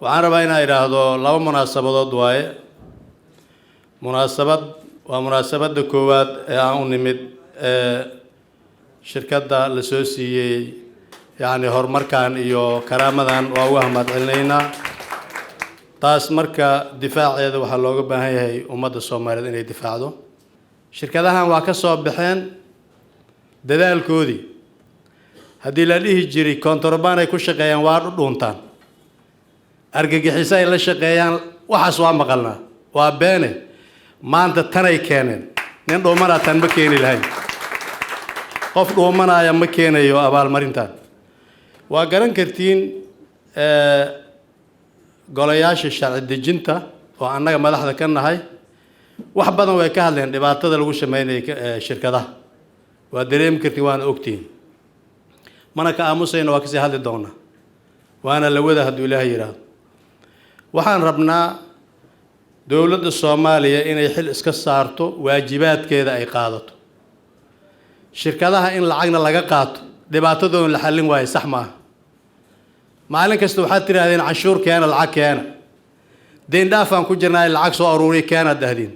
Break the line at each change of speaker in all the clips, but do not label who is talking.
Waxaan rabaa inaan idhaahdo laba munaasabadood waaye. Munaasabad waa munaasabadda koowaad ee aan u nimid ee shirkadda la soo siiyey, yacni horumarkan iyo karaamadan, waa uga mahadcelinaynaa taas. Marka difaaceeda waxaa looga baahan yahay ummadda Soomaaliyeed inay difaacdo. Shirkadahan waa ka soo baxeen dadaalkoodii. Haddii la dhihi jiray kontrabaan ay ku shaqeeyaan, waa dhudhuuntaan, argagixiso ay la shaqeeyaan, waxaas waa maqalnaa, waa beene. Maanta tanay keeneen. Nin dhuumanaa tan ma keeni lahayn. Qof dhuumanaya ma keenayo abaalmarintan. Waa garan kartiin golayaasha sharci dejinta oo annaga madaxda ka nahay, wax badan way ka hadleen dhibaatada lagu sameynaya shirkadaha. Waa dareemi kartiin, waana ogtihiin, mana ka aamusayna, waa kasii hadli doonaa, waana la wada hadduu Ilaahay yidhaahdo. Waxaan rabnaa dowladda Soomaaliya inay xil iska saarto, waajibaadkeeda ay qaadato. Shirkadaha in lacagna laga qaato, dhibaatadoona la xallin waayo, sax maaha. Maalin kasta waxaad tidhahdeen canshuur keena, lacag keena, deyn dhaafaan ku jirnaa, lacag soo aruuriya keenaad dhahdiin.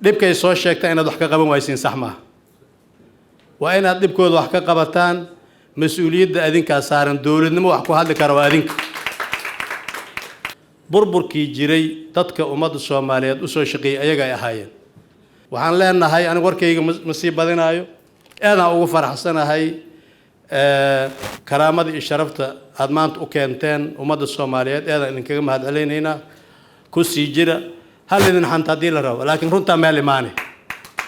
Dhibkay soo sheegtaa inaad wax ka qaban waysiin sax maaha. Waa inaad dhibkooda wax ka qabataan. Mas-uuliyadda adinkaa saaran. Dowladnimo wax ku hadli kara waa adinka. Burburkii jiray dadka ummadda Soomaaliyeed usoo shaqeeyey ayaga ay ahaayeen. Waxaan leenahay, anigu warkayga ma sii badinaayo, aadaan ugu faraxsanahay karaamada iyo sharafta aada maanta u keenteen ummadda Soomaaliyeed. Aadaan idinkaga mahad celinaynaa. Ku sii jira. Hal idin xanta haddii la rabo, laakiin runtaa meel imaane.